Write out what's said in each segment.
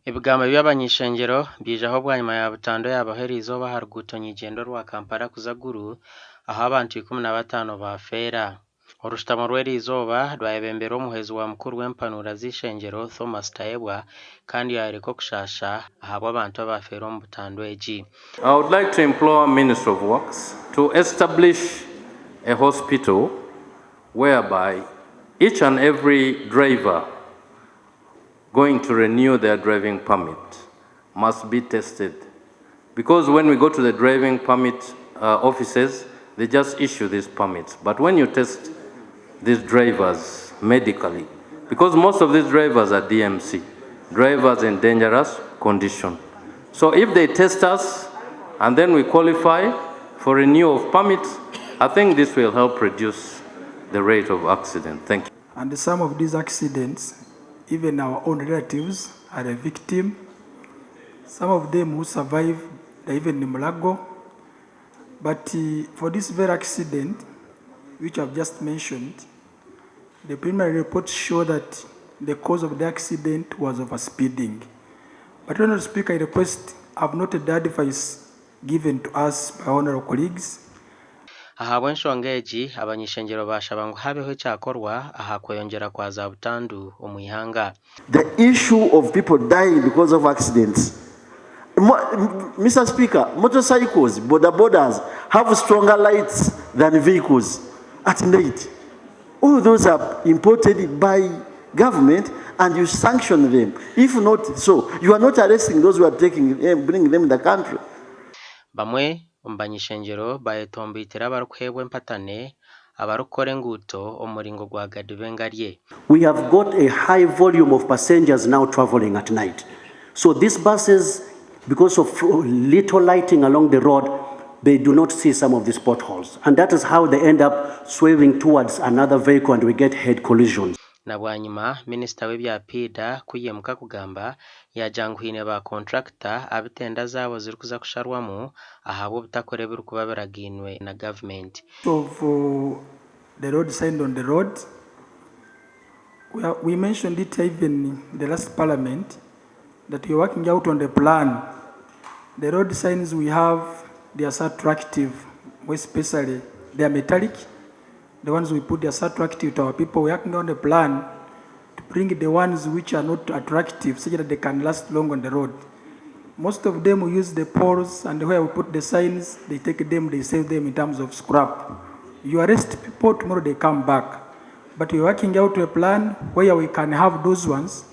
Ebigambo by'abany'ishengyero byijaho bwanyima ya butandu eyabaho eriizooba aha ruguuto nyigyendwa orwa Kampala kuza Gulu ahu abantu 15 baafeera. Orushutamo rw'eriizooba rwayebemberwa omuhwezi wa mukuru w'empanuura z'eishengyero Thomas Tayebwa kandi yayoreka okushasha ahabw'abantu abafeera omu butandu egi. I would like to implore Minister of Works to establish a hospital whereby each and every driver going to renew their driving permit must be tested. Because when we go to the driving permit offices, they just issue these permits. But when you test these drivers medically, because most of these drivers are DMC, drivers in dangerous condition. So if they test us and then we qualify for renewal of permits, I think this will help reduce the rate of accident. Thank you. And some of these accidents, even our own relatives are a victim. Some of them who survive, they're even in Mulago. But for this very accident, which I've just mentioned, the preliminary reports show that the cause of the accident was overspeeding. But, Honorable Speaker, I request, I've noted the advice given to us by honorable colleagues. Ahabw'enshonga egi, abany'ishengyero bashaba ngu habeho ekyakorwa aha kweyongyera kwa za butandu omu ihanga. The issue of people dying because of accidents. Mr. Speaker, motorcycles, boda bodas have stronger lights than vehicles at night. All those are imported by government and you sanction them. If not so, you are not arresting those who are taking them, bringing them in the country. Bamwe omu bany'ishengyero bayetomboitera abarikuheebwa empatane abarikukora enguuto omu muringo gwa gadibengarye. We have got a high volume of passengers now traveling at night. So these buses, because of little lighting along the road, they do not see some of these potholes. And that is how they end up swerving towards another vehicle and we get head collisions. Na bwanyima minisita w'ebya piida kuyemuka kugamba yajanguhine ba kontrakita abu tenda zaabo zirikuza kusharwamu ahabw'obutakora ebirikuba biragainwe na gavumenti. Of the road signed on the road, we mentioned it even in the last parliament that we are working out on the plan. The road signs we have, they are so attractive, more especially they are metallic. The ones we put, they are so attractive to our people. We are working on the plan to bring the ones which are not attractive such that they can last long on the road. Most of them, we use the poles, and where we put the signs, they take them, they sell them in terms of scrap. You arrest people, tomorrow they come back. But we're working out a plan where we can have those ones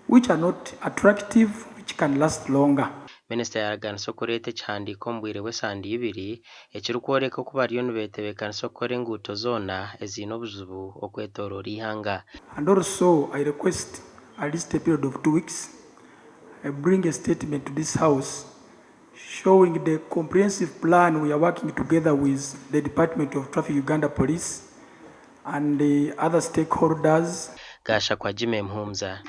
which are not attractive, which can last longer. Minisita yaraganisa okureeta ekihandiiko omu bwire bw'esande 2 ekirikworeka oku bariyo nibetebeekanisa okukora enguuto zoona eziine obuzibu okwetooroora ihanga. And also, I request at least a period of 2 weeks, I bring a statement to this House showing the comprehensive plan we are working together with the Department of Traffic, Uganda Police, and the other stakeholders. Gashakwa Jimmy Muhumuza.